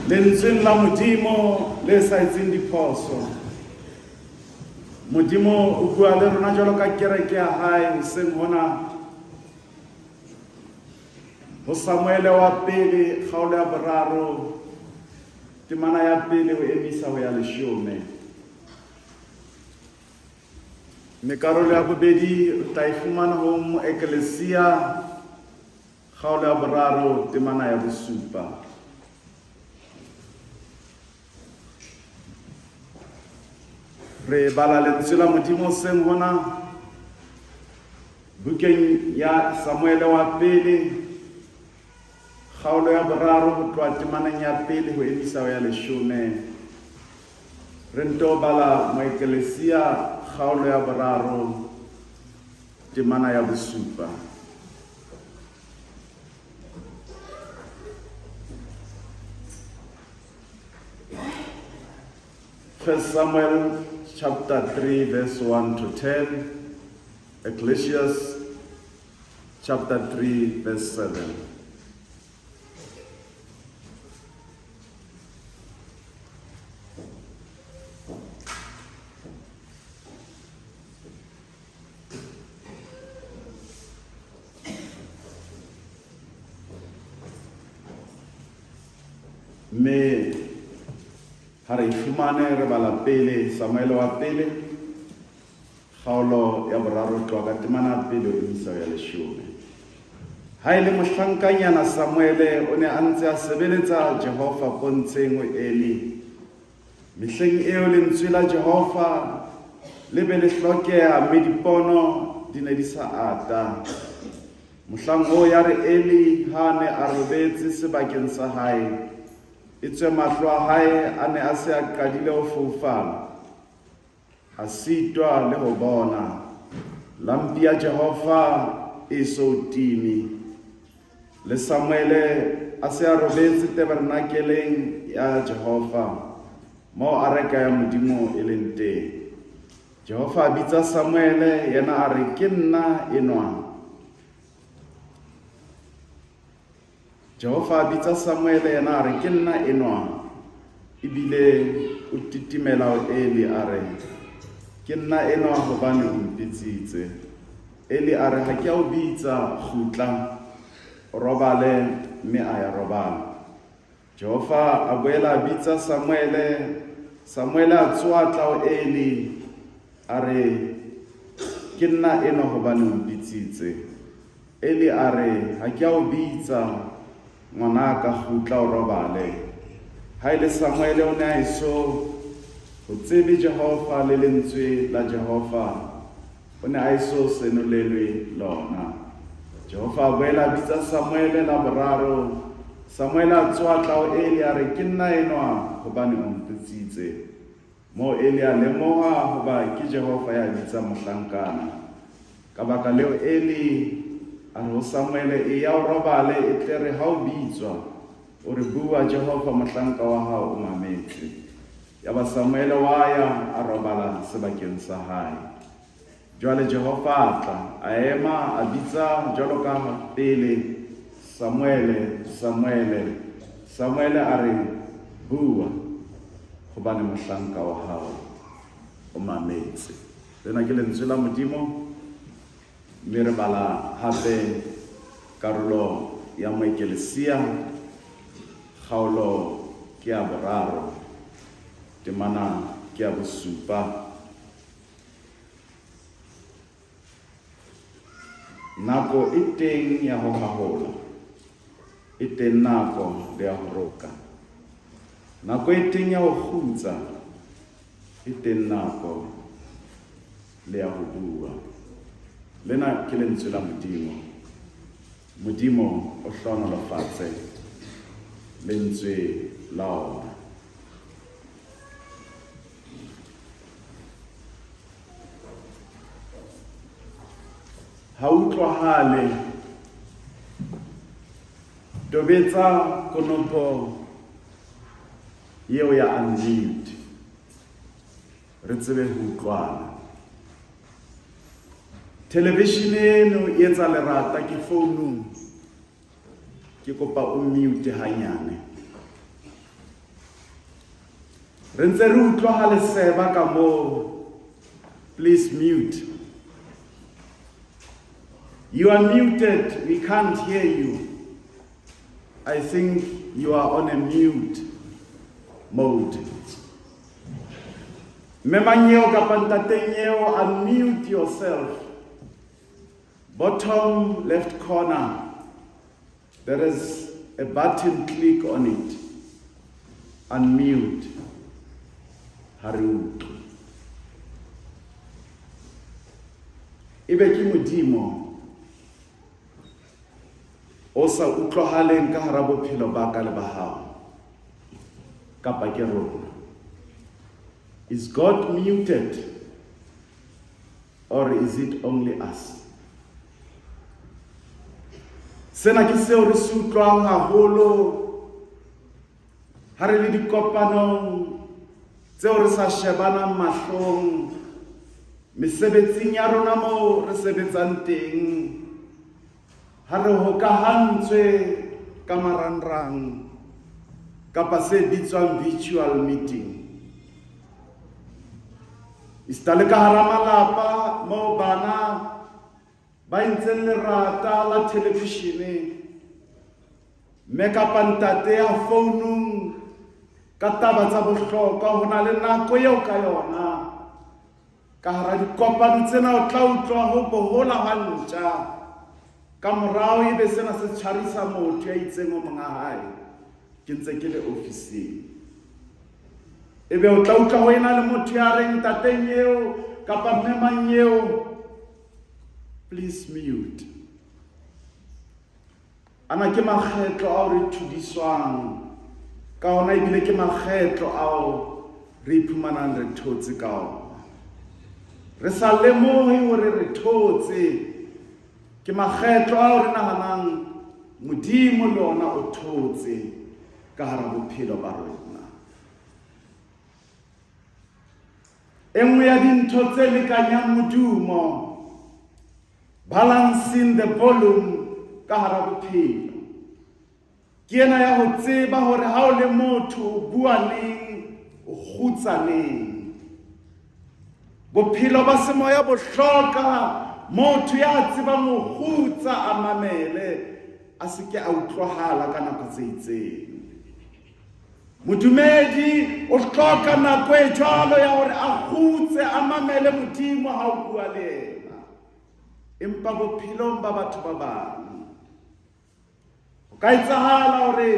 Lentsweng la Modimo le sa etseng diphoso. Modimo o bua le rona jwalo ka kereke ya hae hoseng hona. Ho Samuele wa pele kgaolo ya boraro temana ya pele ho emisa ho ya leshome. Mme karolo ya bobedi o tla e fumana ho Moeklesia kgaolo ya boraro temana ya bosupa. Re bala lentswe la Modimo seng hona bukeng ya Samuele wa pele kgaolo ya boraro ho tloha temaneng ya pele ho emisa ho ya leshome. Re nto bala Moeklesia kgaolo ya boraro temana ya bosupa. First Samuel chapter 3 verse 1 to 10, Ecclesiastes chapter 3 verse 7. Mme ha re e fumane re bala pele Samuele wa pele kgaolo ya boraro tloha ka temana ya pele ho emisa ya leshome. Ha e le mohlankanyana Samuele o ne a ntse a sebeletsa Jehova pontsheng ho Eli. Mehleng eo lentswe la Jehova le be le hlokeha mme dipono di ne di sa ata. Mohlang oo ya re Eli ha a ne a robetse sebakeng sa hae, etswe mahlo a hae a ne a se a qadile ho foufala, a sitwa le ho bona, lampi ya Jehova e so time. Le Samuele a se a robetse tabernakeleng ya Jehova, moo areka ya Modimo e leng teng. Jehova a bitsa Samuele, yena a re, Ke nna enwa. Jehova a bitsa Samuele, yena a re, Ke nna enwa. Ebile o titimela ho Eli a re, Ke nna enwa hobane o mpitsitse. Eli a re, Ha ke a o bitsa, kgutla, o robale, mme a ya robala. Jehova a boela a bitsa Samuele. Samuele a tsoha tla ho Eli, a re, Ke nna enwa hobane o mpitsitse. Eli a re, Ha ke a o bitsa, ngwanaka, kgutla o robale. Ha e le Samuele o ne a eso ho tsebe Jehova le lentswe la Jehova o ne a eso senolelwe lona. Jehova a boela a bitsa Samuele la boraro. Samuele a tsoha tla ho Eli a re, Ke nna enwa, hobane o mpitsitse. Moo Eli a lemoha hoba ke Jehova ya bitsang mohlankana. Ka baka leo Eli a re ho Samuele, Eya o robale, e tle re ha o bitswa, o re, Bua, Jehova, mohlanka wa hao o mametse. Yaba Samuele wa ya, a robala sebakeng sa hae. Jwale Jehova a tla, a ema, a bitsa jwalo ka pele, Samuele, Samuele. Samuele a re, Bua, hobane mohlanka wa hao o mametse. Lena ke lentswe la Modimo, mme re bala hape karolo ya Moekelesia, kgaolo ke ya boraro, temana ke ya bosupa. Nako e teng ya ho hahola, e teng nako le ya ho roka. Nako e teng ya ho kgutsa, e teng nako le ya ho bua. Lena ke lentswe la Modimo. Modimo o hlohonolofatse lentswe la ona. Ha utlwahale. Tobetsa konopo eo ya unmute re tsebe ho utlwana. Thelevishene eno e etsa lerata ke founung. Ke kopa o mute hanyane. Re ntse re utlwa ha le seba ka moo. Please mute. You are muted. We can't hear you. I think you are on a mute mode. Mme Manyeo kapa Ntate Nyeo, unmute yourself. Bottom left corner, there is a button, click on it. Unmute. Ha re utlwe. Ebe ke Modimo o sa utlwahaleng ka hara bophelo ba ka le ba hao kapa ke rona. Is God muted or is it only us? Sena ke seo re se utlwang haholo ha re le dikopanong tseo re sa shebanang mahlong, mesebetsing ya rona moo re sebetsang teng, ha re hokahantswe ka marangrang kapa se bitswang virtual meeting. Esita le ka hara malapa moo bana ba entseng lerata la thelevishene, mme kapa ntate ya founung ka taba tsa bohlokwa, ho na le nako eo ka yona ka hara dikopano tsena o tla utlwa ho bohola hwa ntja ka morao, ebe sena se tshwarisa motho ya itseng o monga hae, ke ntse ke le ofising. Ebe o tla utlwa ho ena le motho ya reng ntateng eo kapa mme mang eo, please mute. Ana ke makgetlo ao re thudiswang ka ona, ebile ke makgetlo ao re iphumanang re thotse ka ona re sa lemohe hore re thotse. Ke makgetlo ao re nahanang Modimo le ona o thotse ka hara bophelo ba rona. E nngwe ya dintho tse lekanyang modumo, balancing the volume ka hara bophelo, ke ena ya ho tseba hore ha o le motho o bua neng, o kgutsa neng. Bophelo ba semoya bo hloka motho ya tsebang ho kgutsa, a mamele, a se ke a utlwahala ka nako tse itseng. Modumedi o hloka nako e jwalo ya hore a kgutse, a mamele Modimo ha o bua le yena. Empa bophelong ba batho ba bang ho ka etsahala hore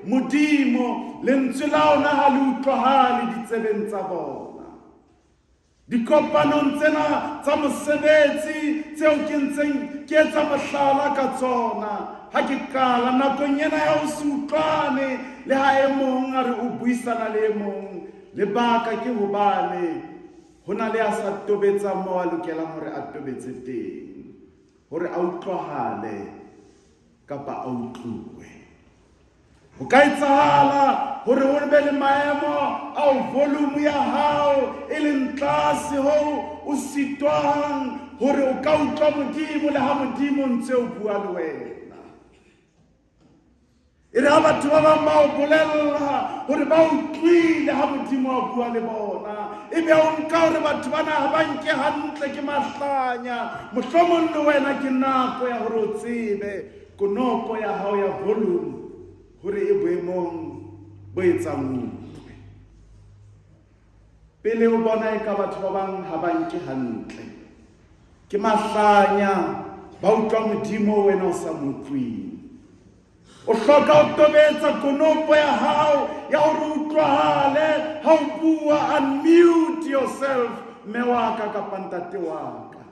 Modimo lentswe la ona ha le utlwahale ditsebeng tsa bona. Dikopanong tsena tsa mosebetsi tseo ke ntseng ke etsa mohlala ka tsona, ha ke qala nakong ena ya ho se utlwane le ha e mong a re o buisana le e mong, lebaka ke hobane ho na le a sa tobetsang moo a lokelang hore a tobetse teng hore a utlwahale kapa a utluwe. Ho ka etsahala hore ho be le maemo ao volume ya hao e leng tlase hoo o sitwang hore o ka utlwa Modimo le ha Modimo ntse o bua le wena. E re ha batho ba bang ba o bolella hore ba utlwile ha Modimo a bua le bona, ebe o nka hore batho bana ha ba nke hantle, ke mahlanya. Mohlomong le wena ke nako ya hore o tsebe konopo ya hao ya volume hore e boemong bo etsang utlwe. Pele o bona eka batho ba bang ha ba nke hantle, ke mahlanya, ba utlwa Modimo wena o sa mo utlweng. O hloka ho tobetsa konopo ya hao ya hore utlwahale ha o bua. Unmute yourself, mme wa ka kapa ntate wa ka.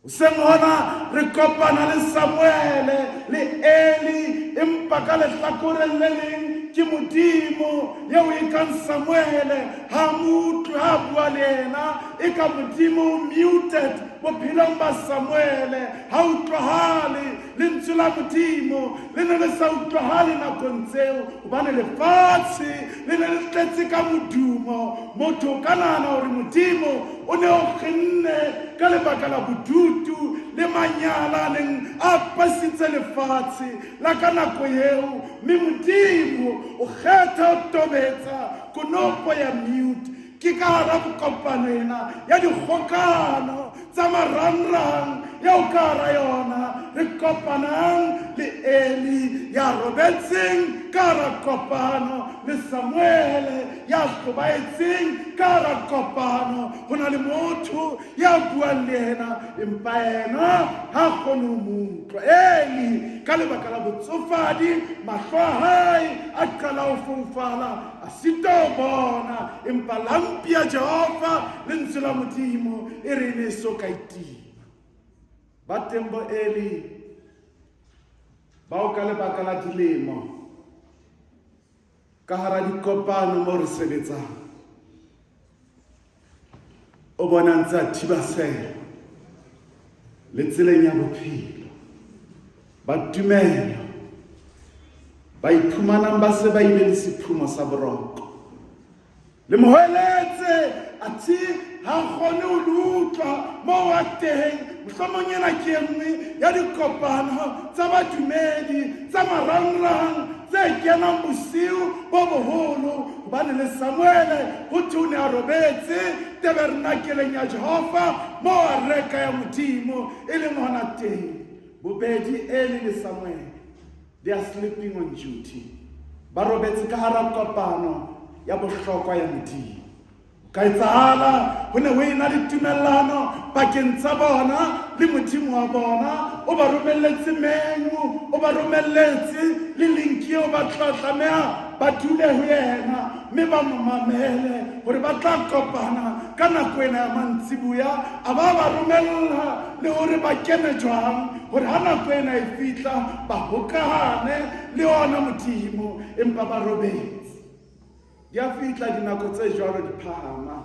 Hoseng hona re kopana le Samuele le Eli, empa ka lehlakoreng le leng ke Modimo eo e kang Samuele ha mo utlwe ha bua le yena, e ka Modimo o muted. bophelong ba Samuele ha utlwahale. Lentswe la Modimo le ne le sa utlwahale nakong tseo, hobane lefatshe le ne le tletse ka modumo. Motho o ka nahana hore Modimo o ne o kgenne ka lebaka la bodutu le manyala a neng a apesitse lefatshe la ka nako eo, mme Modimo o kgetha ho tobetsa konopo ya mute. Ke ka hara kopano ena ya dikgokano tsa marangrang eo ka hara yona re kopanang le Eli ya robetseng ka hara kopano, le Samuele ya hlobaetseng ka hara kopano. Ho na le motho ya buang le yena, empa yena ha kgone ho mo utlwa. Eli ka lebaka la botsofadi, mahlo a hae a qala ho foufala, a sitwa ho bona, empa lampi ya Jehova, lentswe la Modimo, e re e ne e so ka e tima. Ba teng bo Eli bao ka lebaka la dilemo ka hara dikopano mo re sebetsang, o bona ntse a thibasela le tseleng ya bophelo, ba tumelo ba iphumanang ba se ba ile le sephumo sa boroko. Le mo hweletse, athe ha kgone ho le utlwa moo a teng. Mohlomong ena ke e nngwe ya dikopano tsa badumedi tsa marangrang tse kenang bosiu bo boholo, hobane le Samuele ho thwe o ne a robetse tabernakeleng ya Jehova, moo areka ya Modimo e leng hona teng. Bobedi Eli le Samuele, they are sleeping on duty. Ba robetse ka hara kopano ya bohlokwa ya Modimo. Ka etsahala ho ne ho ena le tumellano pakeng tsa bona le Modimo wa bona. O ba romelletse menu, o ba romelletse le link eo ba tla tlameha ba dule ho yena mme ba mo mamele hore ba tla kopana ka nako ena ya mantsiboya. A ba ba romella le hore ba kene jwang hore ha nako ena e fihla ba hokahane le ona Modimo, empa ba robetse. Di a fihla dinako tse jwalo di phahama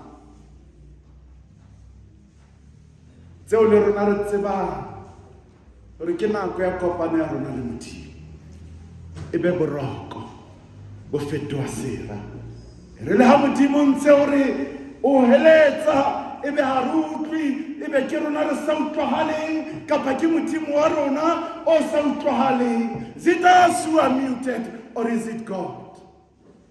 tseo le rona re tsebang hore ke nako ya kopano ya rona le Modimo. E be boroko bo fetoha sera. Re le ha Modimo ntse o re o heletsa, e be ha re utlwe, e be ke rona re sa utlwahaleng kapa ke Modimo wa rona o sa utlwahaleng. Is it us who are muted or is it God?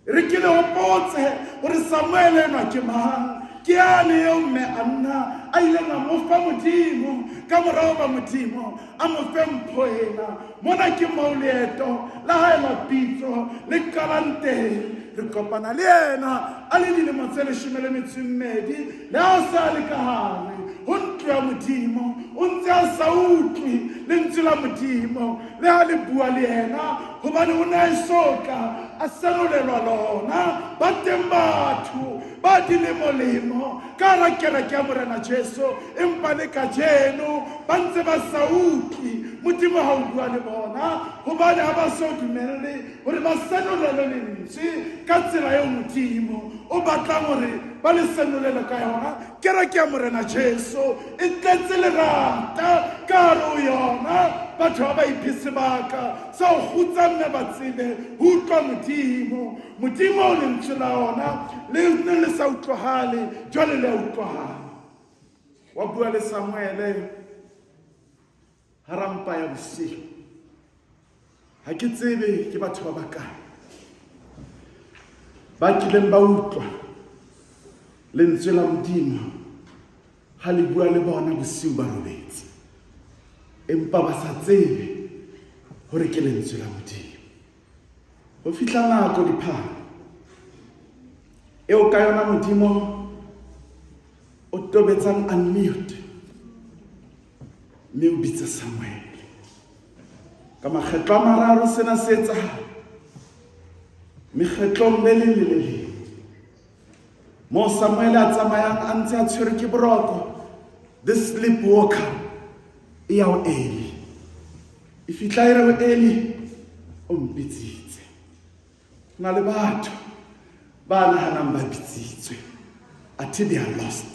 Re ke le hopotse hore Samuele enwa ke mang. Ke yane eo mme Anna a ileng a mo fa Modimo ka morao ba Modimo a mo fe mpho ena. Mona ke moo leeto la hae la pitso le qalang teng. Re kopana le yena a le dilemo tse 12, le ha a se a le ka hare ho ntlo ya Modimo, o ntse a sa utlwe lentswe la Modimo le ha le bua le yena, hobane o ne a eso ka a senolelwa lona. Ba teng batho ba dilemolemo ka hara kereke ya Morena Jesu, empa le kajeno ba ntse ba sa utlwe Modimo ha o bua le bona, hobane ha ba so dumelle hore ba senolelwe lentswe ka tsela eo Modimo o batlang hore ba le senolele ka yona. Kereke ya Morena Jesu e tletse lerata ka hare ho yona. Batho ba ba iphe sebaka sa ho kgutsa mme ba tsebe ho utlwa Modimo. Modimo o lentswe la ona le ne le sa utlwahale, jwale le a utlwahala. Wa bua le Samuele hara mpa ya bosiu. Ha ke tsebe ke batho ba bakae ba kileng ba utlwa lentswe la Modimo ha le bua le bona bosiu ba robetse, empa ba sa tsebe hore ke lentswe la Modimo. Ho fihla nako diphahlo eo ka yona Modimo o tobetsang unmute mme o bitsa Samuele. Ka makgetlo a mararo sena se etsahala, mekgetlong le leng le le leng moo Samuele a tsamayang a ntse a tshwerwe ke boroko, the sleepwalker e ya ho Eli. E fihla e re ho Eli, o mpitsitse. Ho na le batho ba nahanang ba bitsitswe, athe they are lost.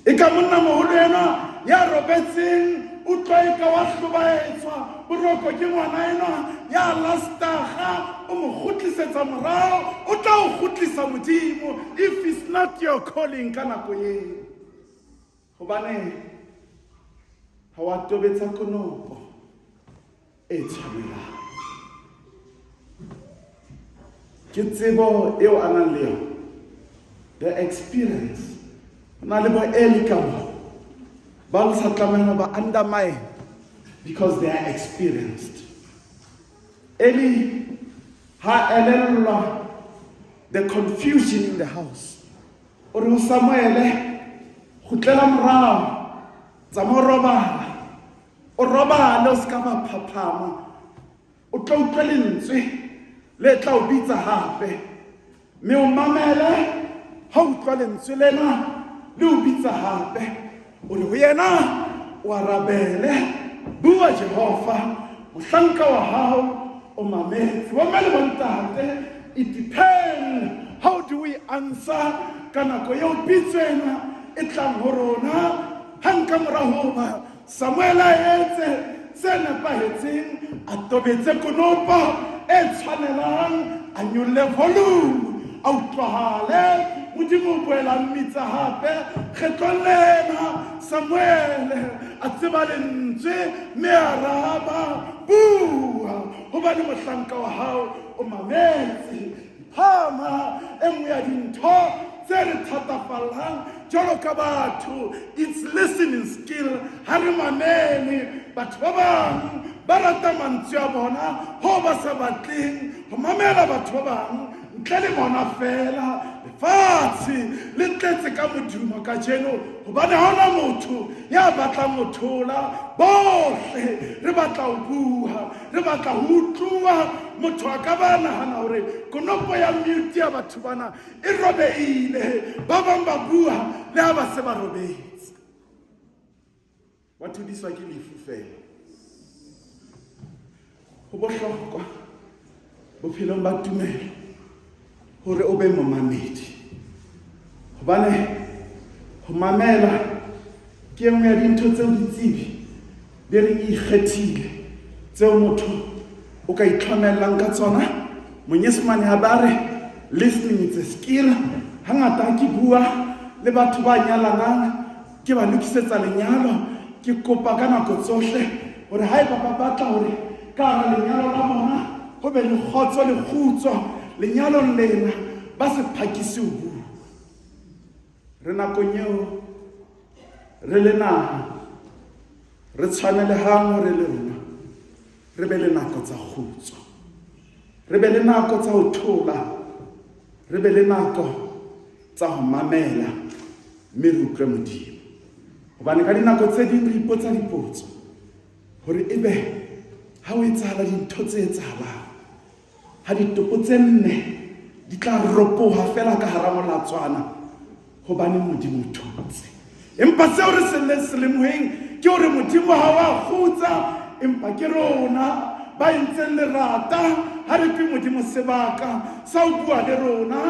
E ka monna moholo enwa ya robetseng utlwa e ka wa hlobaetswa boroko ke ngwana enwa ya lastaga o mo kgutlisetsa morao o tla o kgutlisa modimo if it's not your calling ka nako eo gobane ga wa tobetsa konopo e tshwanelang ke tsebo eo a nang le yone the experience o na le bo eli ka mo ba le sa tlamehang ba undermine because they are experienced eli ha elellwa the confusion in the house o re ho samuele kgutlela morao tsamao robala o robale o se ka ba phaphama o tla utlwe lentswe le tla o bitsa hape mme o mamele ha utlwa lentswe lena le o bitsa hape o re ho yena o arabele bua jehova mohlanka wa hao o mametse bomme le bontate it depend how do we answer ka nako eo pitso ena e tlang ho rona hang ka mora hoba Samuele a etse se nepahetseng, a tobetse konopo e tshwanelang, a nyolle volume, a utlwahale. Modimo o boela mmitsa hape kgetlong lena. Samuele a tseba lentswe mme a araba, Bua, hobane mohlanka wa hao o mametse. Phama e nngwe ya dintho tse re thatafallang jwalo ka batho it's listening skill ha re mamele batho ba bang ba rata mantswe a bona ho ba sa batleng ho mamela batho ba bang ntle le bona fela lefatshe le tletse ka modumo kajeno hobane ha hona motho ya batlang ho thola bohle re batla ho bua re batla ho utloa motho a ka ba nahana hore konopo ya mute ya batho bana e robeile ba bang ba bua le ha ba se ba robetse ba thodiswa ke lefu fela go bohlokwa bophelong ba tumelo hore o be momamedi hobane ho mamela ke e nngwe ya dintho tseo ditsebi di reng e ikgethile tseo motho o ka itlhomellang ka tsona monyesemane ha ba re listening it's a skill hangata ha ke bua le batho ba nyalanang ke ba lokisetsa lenyalo ke kopa ka nako tsohle hore haeba ba batla hore ka hara lenyalo la bona ho be le kgotso le kgutso lenyalong lena ba se phakise ho bua re nakong eo re le naha re tshwanelehang hore le rona re be le nako tsa kgutso re be le nako tsa ho thola re be le nako tsa ho mamela mme re utlwe modimo hobane ka dinako tse ding re ipotsa dipotso hore ebe ha o etsahala dintho tse etsahalang ha ditopo tse nne di tla ropoha fela ka hara molatswana hobane modimo o thotse empa seo re se le se lemoheng ke hore modimo ha wa kgutsa empa ke rona ba entseng lerata ha re fe modimo sebaka sa ho bua le rona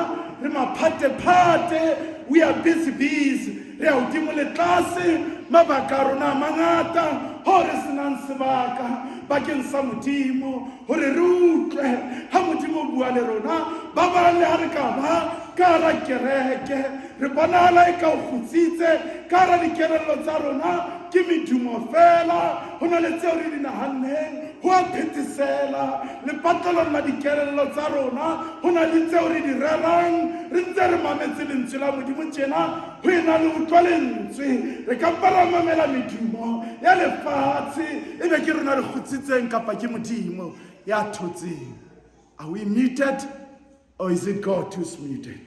re maphatephate we are busy busy re ya hodimo le tlase mabaka a rona a mangata ho re senang sebaka bakeng sa modimo hore re utlwe ha modimo o bua le rona ba bang le ha re ka ba ka hara kereke re bonahala e ka o kgutsitse ka hara dikelello tsa rona ke medumo fela ho na le tseo re di nahanneng ho a phethesela lepatlelong la dikelello tsa rona ho na le tseo re di rerang re ntse re mametse lentswe la modimo tjena ho ena le utlwa lentswe re ka mpa ra mamela medumo ya lefatshe e be ke rona re kgutsitseng kapa ke modimo ya thotseng are we muted or is it god who's muted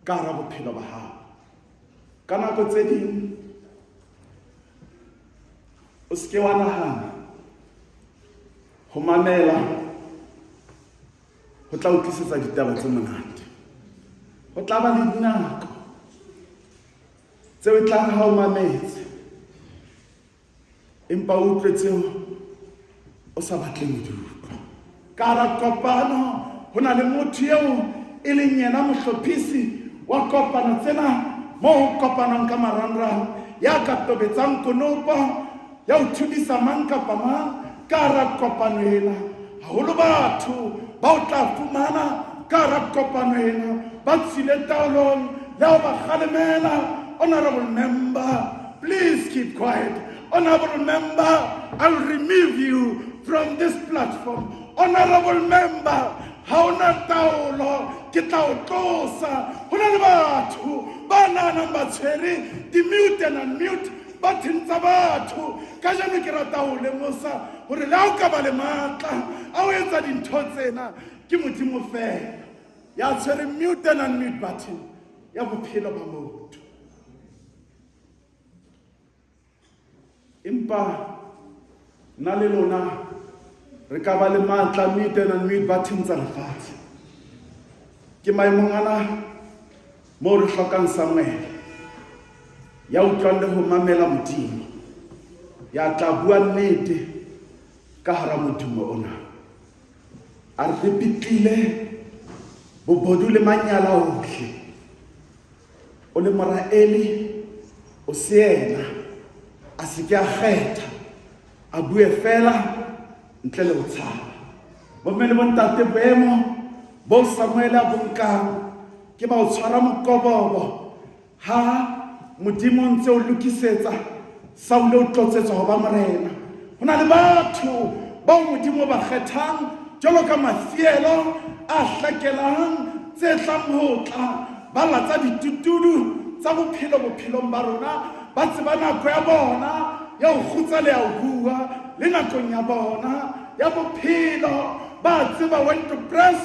ka hara bophelo ba hao ka nako tse ding o se ke wa nahana ho mamela ho tla o tlisetsa ditaba tse monate ho tla ba le dinako tseo e tlang ha o mametse empa o utlwe tseo o sa batleng ho di utlwa ka hara kopano ho na le motho eo e leng yena mohlophisi wa kopano tsena moo ho kopanang ka marangrang ya ka tobetsang konopo ya ho thudisa mang kapa mang ka hara kopano ena. Haholo batho ba o tla fumana ka hara kopano ena ba tswile taolong le ha o ba kgalemela. Honorable member, please keep quiet. Honorable member, I'll remove you from this platform. Honorable member, ha ona taolo, ke tla o tlosa. Ho na le batho ba nahanang ba tshwere di-mute and unmute button tsa batho. Kajeno ke rata ho lemosa hore le ha o ka ba le matla a ho etsa dintho tsena, ke Modimo fela ya tshwere mute and unmute button ya bophelo ba motho. Empa nna le lona re ka ba le matla mute and unmute button tsa lefatshe. Ke maemong ana moo re hlokang Samuel ya utlwang le ho mamela Modimo, ya tla bua nnete ka hara modumo ona. A re ripitlile bobodu le manyala ohle. O le mora Eli, o se yena, a se ke a kgetha, a bue fela ntle le ho tshaba. Bomme le bontate, boemo bo Samuel a bo nkang ke ba o tshwara mokobobo ha Modimo o ntse o lokisetsa Saule o tlotsetswa ho ba morena. Ho na le batho bao Modimo o ba kgethang jwalo ka mafielo a hlakelang tse tlang ho tla ba latsa ditutudu tsa bophelo bophelong ba rona. Ba tseba nako ya bona ya ho kgutsa le ya ho bua, le nakong ya bona ya bophelo ba tseba when to press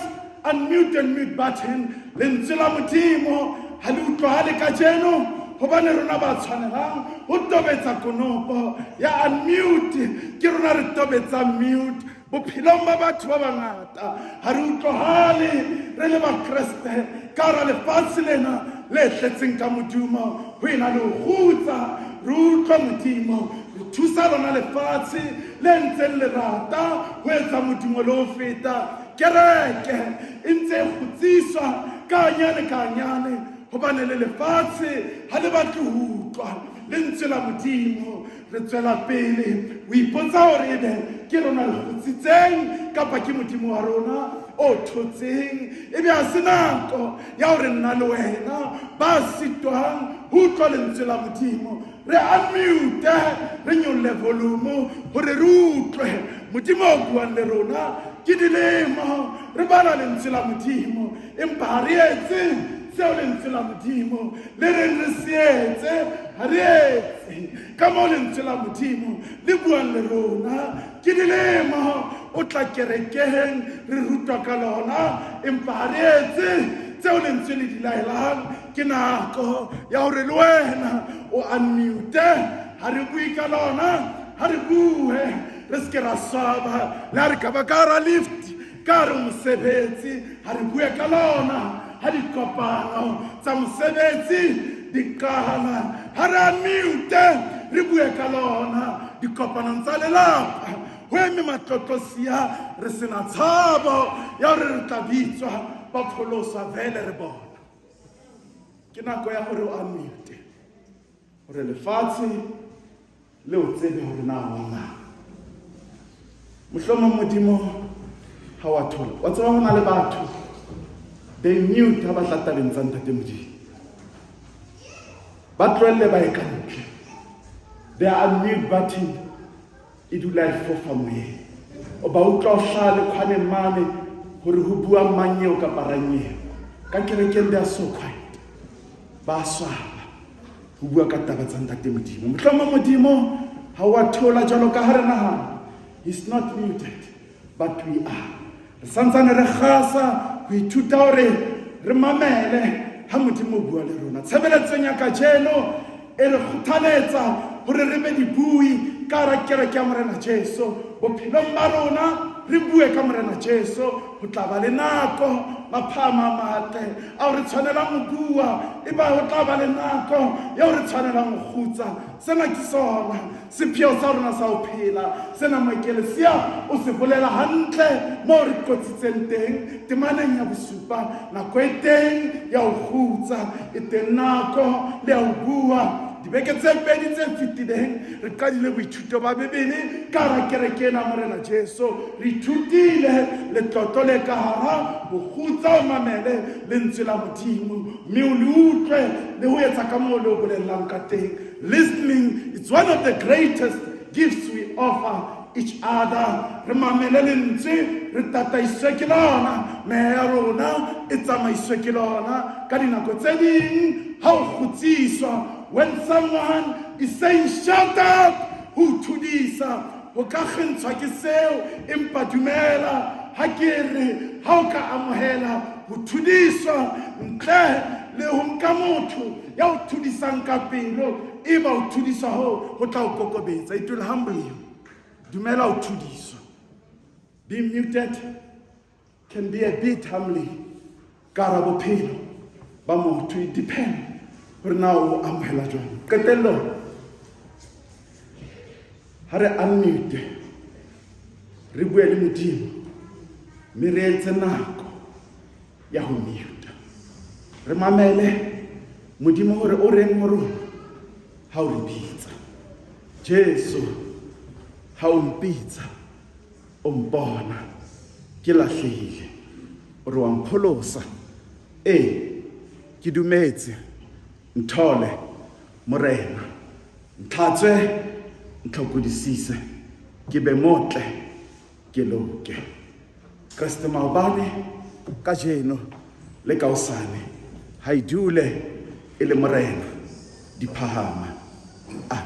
unmute and mute button. Lentswe la Modimo ha le utlwahale kajeno hobane rona ba tshwanelang ho tobetsa konopo ya unmute ke rona re tobetsang mute bophelong ba batho ba bangata. Ha re utlwahale re le Bakreste ka hara lefatshe lena le tletseng ka modumo. Ho ena le ho kgutsa re utlwa Modimo, re thusa lona lefatshe le ntseng le rata ho etsa modumo le ho feta. Kereke e ntse e kgutsiswa ka hanyane ka hanyane hobane le lefatshe ha le batle ho utlwa lentswe la Modimo. Re tswela pele ho ipotsa hore ebe ke rona re kgutsitseng kapa ke Modimo wa rona o thotseng. Ebe ha se nako ya hore nna le wena ba sitwang ho utlwa lentswe la Modimo re unmute, re nyolle volume hore re utlwe Modimo o buang le rona. Ke dilemo re bala lentswe la Modimo, empa ha re etse seo lentswe la Modimo le reng re se etse. Ha re etse ka moo lentswe la Modimo le buang le rona. Ke dilemo o tla kerekeng re rutwa ka lona, empa ha re etse tseo lentswe le di laelang. Ke nako ya hore le wena o unmute. Ha re bue ka lona, ha re bue, re se ke ra swaba. Le ha re ka ba ka hara lift, ka hare mosebetsi, ha re bue ka lona. Ha dikopano tsa mosebetsi di qala, ha re unmute, re bue ka lona. Dikopanong tsa lelapa ho eme matlotlosia, re sena tshabo ya hore re tla bitswa ba pholoswa vele re bona. Ke nako ya hore o unmute hore lefatshe le o tsebe hore na wa mang. Mohlomong Modimo ha wa thola. Wa tseba ho na le batho they mute ha ba tla tabeng tsa Ntate Modimo, ba tlohelle ba ye ka ntle. Their unmute button e dula e fofa moyeng. O ba utlwa o hlaha le khwaneng mane hore ho bua mang eo kapa rang eo. Ka kerekeng they are so quiet, ba swaba ho bua ka taba tsa Ntate Modimo. Mohlomong Modimo ha wa thola jwalo ka ha re nahana. He's not muted, but we are. Re santsane re kgasa ho ithuta hore re mamele ha Modimo o bua le rona. Tshebeletsong ya kajeno e re kgothaletsa hore re be dibui ka hara kereke ya Morena Jesu. Bophelong ba rona re bue ka Morena Jesu. Ho tla ba le nako maphama a matle ao re tshwanelang ho bua, eba ho tla ba le nako eo re tshwanelang ho kgutsa. Sena ke sona sepheo sa rona sa ho phela. Sena Moekelesia o se bolela hantle moo re qotsitseng teng temaneng ya bosupa. Nako e teng ya ho kgutsa, e teng nako le ya ho bua. Dibeke tse pedi tse fetileng re qadile boithuto ba Bibele ka hara kereke ena Morena Jesu. Re ithutile letlotlo le ka hara ho kgutsa o mamele lentswe la Modimo mme o le utlwe le ho etsa ka moo le o bolellang ka teng. Listening is one of the greatest gifts we offer each other. Re mamele lentswe, re tataiswe ke lona, meya ya rona e tsamaiswe ke lona. Ka dinako tse ding ha o kgutsiswa, when someone is saying shut up, ho o thudisa, ho ka kgentshwa ke seo, empa dumela ha ke re ha o ka amohela ho thudiswa ntle le ho nka motho ya o thudisang ka pelo, eba o thudiswa hoo ho tla o kokobetsa. It will humble you. Dumela o thudiswa. Being muted can be a bit humbling ka hara bophelo ba motho. It depend hore na o amohela jwang. Qetellong ha re unmute re bue le Modimo mme re etse nako ya ho mute, re mamele Modimo hore o reng ho rona ha o re bitsa. Jesu ha o mpitsa o mpona ke lahlehile, o re wa mpholosa. Ee, ke dumetse, nthole Morena, ntlhatswe, ntlhokodisise, ke be motle, ke loke. Kreste maobane, kajeno le kaosane, ha e dule e le Morena, di phahama. Amen.